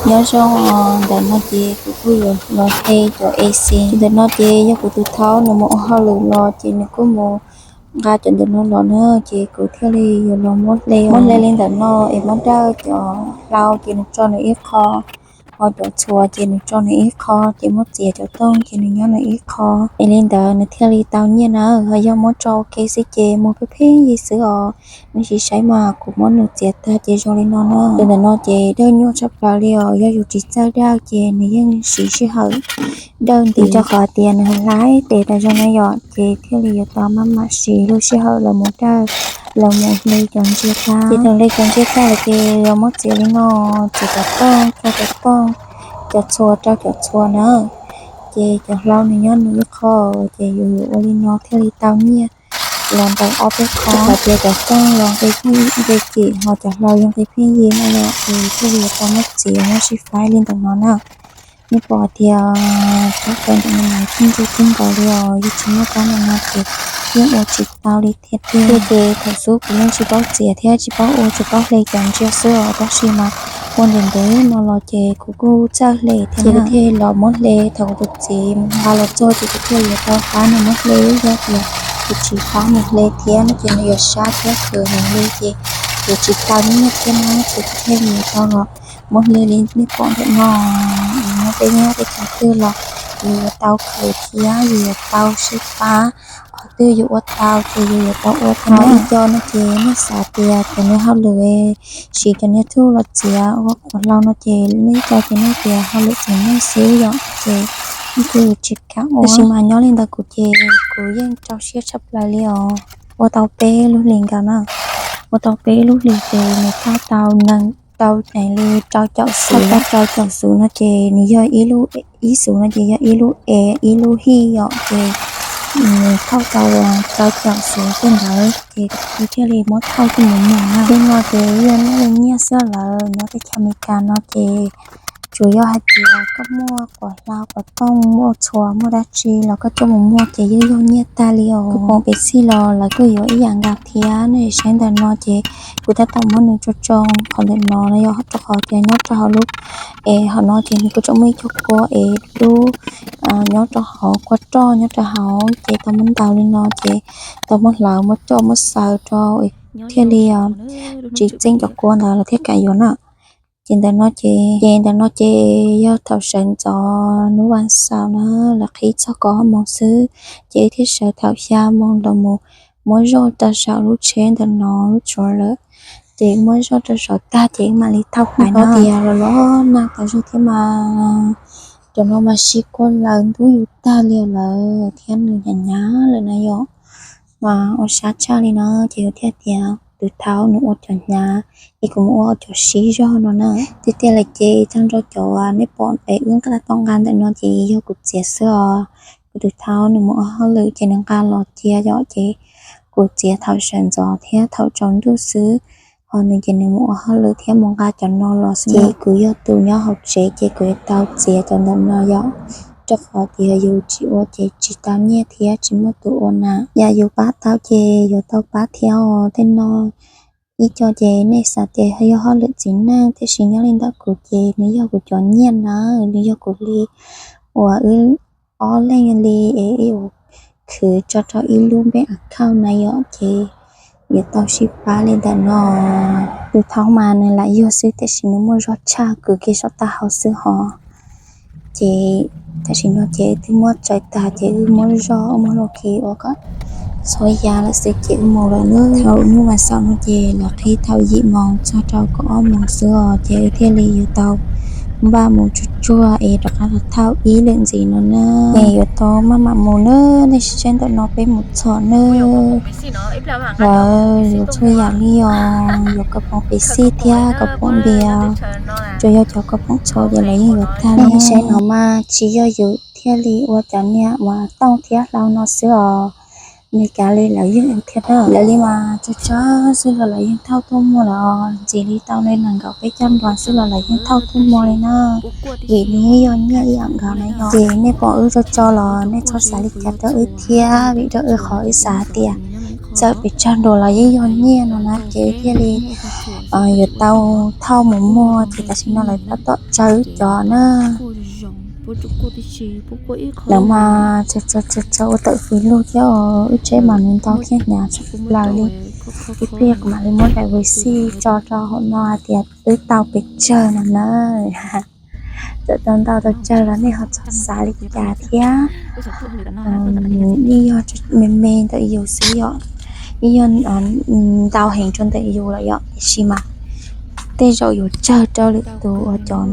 Nyob zoo, ntawm no ces kuv kuj yuav los hle cov A C. Ntawm no ces yog kuv tus thaub nws mus ua hauj lwm los ces nws kuj mus nqa cov ntawm no los na, ces kuv thiaj li yuav los muab hle. Muab hle li ntawm no es muab dawj cov hlau ces nws tso nws ib qho, ho cov txhuas ces nws tso nws ib qho, ces muab txiav cov tooj ces nws nyob nws ib qho. Es li ntawd nws thiaj li tau nyiaj na. Ho yog muab tso ua ke xwb ces mus pheej pheej yig xwb os. Nws sim saib mas kuv muab nws txiav tag ces zoo li no na. Ces ntawm no ces dawj nyuaj tshaj plaws li os, yog yus tsis txawj dawj ces nws yeej siv sij hawm dawj ntev rau qhov tias nws hlais tes tas zog na yom, ces thiaj li yuav tau maj mam siv lub sij hawm los mus dawj, los mus hle cov ntsiav tag. Ces thaum hle cov ntsiav tag lawm ces yuav muab txiav li no, txiav cov tooj rau cov tooj, cov txhuas rau cov txhuas na. Ces cov hlau nws nyob nws ib qho, ces yus yuav ua li no thiaj li tau nyiaj los ntawm ob peb qho. Rau qhov tias cov tooj los nqi pheej nqi kim, ho cov hlau yog nqi pheej yig na yom, es thiaj li yuav tau muab txiav muab sib faib li ntawm no na. Nej pom tias kab ntawm no mas pheej ntsuj kawg nkaus li os, yog tsis muaj kab ntawm no ces yeej ua tsis tau li thiab tiag. Ces thaum xub kuv yeej tsis paub txiav thiab tsis paub ua, tsuas paub hle cov ntsiav xwb os, tab sis mas ua ntev ntev no los ces kuv kuj txawj hle thiab. Ces kuv thiaj los muab hle, thaum kuv tus txiv nqa los txog ces kuv thiaj yuav tau pab nws muab hle, yog tias kuv tsis pab nws hle thiab no ces nws yuav sab thiab khwv heev li ces yuav tsis tau nyiaj thiab na, ces kuv thiaj li yuav tau los muab hle li nej pom ntawm no. Yus nyob peb nyob peb teb chaws twg los yus yuav tau khwv thiab yus yuav tau sib pab, qhov twg yus ua tau ces yus yuav tau ua thiab. Ib co no ces nej xav tias cov niag hauj lwm siv cov niag txhuj los txiav ua qhuav hlau no ces nej co ces nej tias hauj lwm txiv neej xwb yom, ces nej kuj yuav tsis kam ua. Tab sis mas nyob li ntawd kuv ces kuv yeej rau siab tshaj plaws li os. Ua tau peb lub hlis nkaus na, ua tau peb lub hlis ces nws thauj tau nees, tau nees li rau caum xuv, tau rau caum xuv no ces nws yog ib lub, ib xuv no ces yog ib lub es ib lub hij yom, ces nws thauj tau rau caum xuv tej ntawd ces kuv thiaj li muab thauj coj mus muag na. Tej no ces yog nyiaj xwb lawm, nyob teb chaws Amelikas no ces tsuas yog hais tias koj muaj quav hlau quav tooj muaj txhuas muaj dab tsi los koj coj mus muag ces yeej yog nyiaj tag li os. Koj poom pev xij los lawv kuj yuav ib yam nkaus thiab. Nej saib ntawm no ces kuv tab tom muab nws tso tsoo qhov ntawm no no yog rau qhov tias nyob rau hauv lub es hauv no ces nws kuj tseem muaj ib co kua es dub nyob rau hauv, kua roj nyob rau hauv ces tau muab ntaus li no ces tau muab hlawv muab coj muab xaws rau thiaj li tsis txeeb cov kua ntawd lawv thiaj kam yuav na. Ces ntawm no ces, ces ntawm no ces yog thaum sawv ntxov hnub vas xaum na, lawv qhib txog kaum ob moos xwb, ces wb thiaj sawv thaum xya moos los mus muab zoj rau saum lub tsheb ntawm no lub tsheb lawm. Ces muab zoj rau saum tag ces wb mam li thauj pais no. Tias los los nag tas zog thiab mas, cov no mas sib kua laws ntub yus tag li lawm thiab nws hnyav hnyav lawm na yom. Mas ua sab tshaj li no ces yus thiaj tias tus thaub nws ua cov hnyav es kuv mus ua cov sib zog no na. Tiag tiag lawm ces tag nrho cov nej pom es wb nqa tau nqa ntawm no ces yog kuv txiav xwb os. Kuv tus thaub nws mus ua hauj lwm ces nws nqa los cia yom, ces kuv txiav thaum sawv ntxov thiab thaum tsaus ntuj xwb. Ho nws ces nws mus ua hauj lwm thiab mus nqa cov no los xwb. Ces kuv yog tus nyob hauv tsev ces kuv yuav tau txiav cov ntawm no yom, rau qhov tias yus tsis ua ces tsis tau nyiaj thiab tsis muaj tus ua na. Yam yus pab tau ces yuav tau pab thiab os. Tej no ib co ces nej xav tias yog hauj lwm txiv neej, tiam sis nyob li ntawm kuv ces nws yog kuv cov nyiaj na, nws yog kuv li uas wb ob leeg li es ib ua khwv tso rau ib lub npe account na yom, ces yuav tau sib pab li ntawm no. Tus thaub mas nws lam yuag xwb tiam sis nws muaj zog tshaj kwv kiag saum taub hau xwb hos. Ces tam sim no ces wb twb muab tsaws tag ces wb muab zog muab loj kiag ua kom txhua yam lawm xwb ces wb mus lawm nawb. Thaum hnub vas xaum no ces lawv qhib thaum yim moos txog rau kaum ob moos xwb os, ces wb thiaj li yuav tau npaj mus tsuag tsuag es rov qab los thauj ib lwm ntxiv no na. Es yuav tau maj mam mus nawb, nej saib ntawm no peb mus txhom nawb. Lawv yuav txhua yam li os, yuav kaus poom pev xij thiab kaus poom npias, tsuas yog cov kaus poom txhua ces lawv yeej yuav tag. Nej saib no mas tsis yog yus thiaj li ua cov niag uas tooj thiab hlau no xwb os, Meskas li lawv yeej ua thiab na. Lawv li mas tsawg tsawg xwb los lawv yeej thauj tuaj muag lawm os, ntxiv li tau li nees nkaum peb caug npua xwb los lawv yeej thauj tuaj muag li na. Vim nws yog nyiaj ib yam nkaus na yom. Ces nej pom wb tso tso los nej txhob xav li cas rau wb thiab, vim rau wb qhov wb xav hais tias txawm pes tsawg dua los yeej yog nyiaj no na ces thiaj li yuav tau thauj mus muag ces tam sim no lawv tab tom tsaws wb cov na. Lawv mas tsaws tsaws tsaws ua tawm fws lug thiab, wb tsheb mas nws ntau thiab hnyav tshaj plaws li. Ib pliag kuv mam li muab daim vij xij tso rau hauv no hais tias wb tau pes tsawg no na. Txawm tau ntau tau tsawg los nej ho txhob xav li cas thiab. Yeej yog me me ntawm yus xwb yom, yeej yog ntau heev rau ntawm yus lawm yom, tiam sis mas tej zaum yus tsawg rau lwm tus uas cov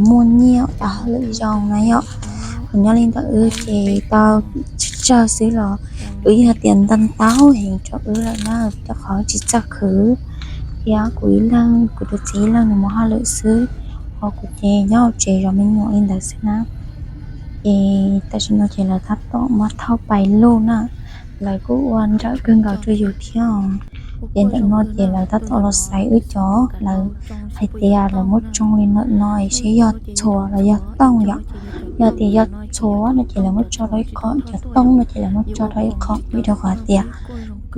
muaj nyiaj cov hauj lwm zoo na yom. Kuv nyob li ntawm wb ces tau tsawg xwb los wb yog tias ntau ntau heev rau wb lawm na, rau qhov tsis txawj khwv thiab kuv ib leeg kuv tus txiv ib leeg nws mus hauj lwm xwb, ho kuv ces nyob hauv tsev zov me nyuam li ntawd xwb na. Ces tam sim no ces lawv tab tom muab thauj pais luj na, lawv kuj ua nrawm kawg nkaus rau yus thiab. Ces ntawm no ces lawv tab tom los xaiv wb cov, lawv hais tias lawv muab tsoo li ntawm no seb yog txhuas los yog tooj yom. Yog tias yog txhuas no ces lawv muab tso rau ib qho, cov tooj no ces lawv muab tso rau ib qho vim rau qhov tias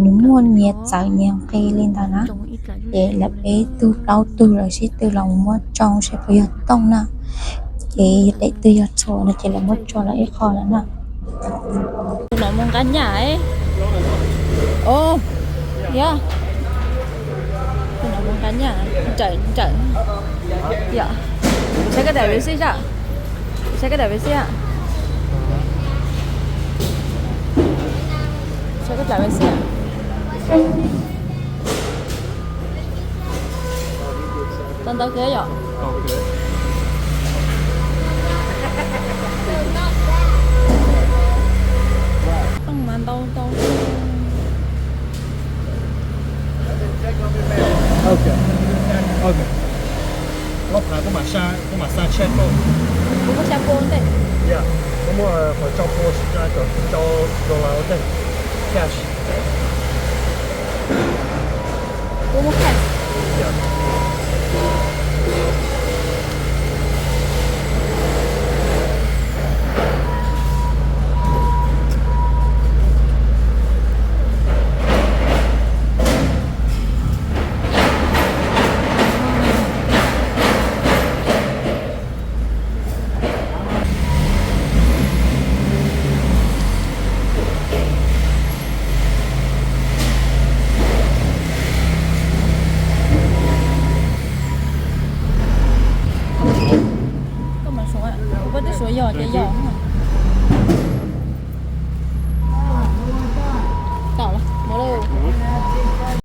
nws muaj nyias txawv nyias nqi li ntawd na. Ces lawv peb tug plaub tug lawv sib tw los muab tsoo seb puas yog tooj na. Ces yog daim twg yog txhuas no ces lawv muab tso rau ib qho lawm na. Tus no muaj nqaij nyaj. Tus no muaj nqaij nyaj, nrawm nrawm. Saib koj daim vij xij saib. Saib koj daim vij xij. Saib koj daim vij xij. Tau ntau kiag yom. Tooj mas ntau ntau. Lub phav kuv mam xa tshiab rau. Kuv muab xa pua ntej. Kuv muab qhov tso pua, tso dollar ua ntej. Cash. Kuv muab cash. Koj mas suav, kuv pab twb suav yog ces yog.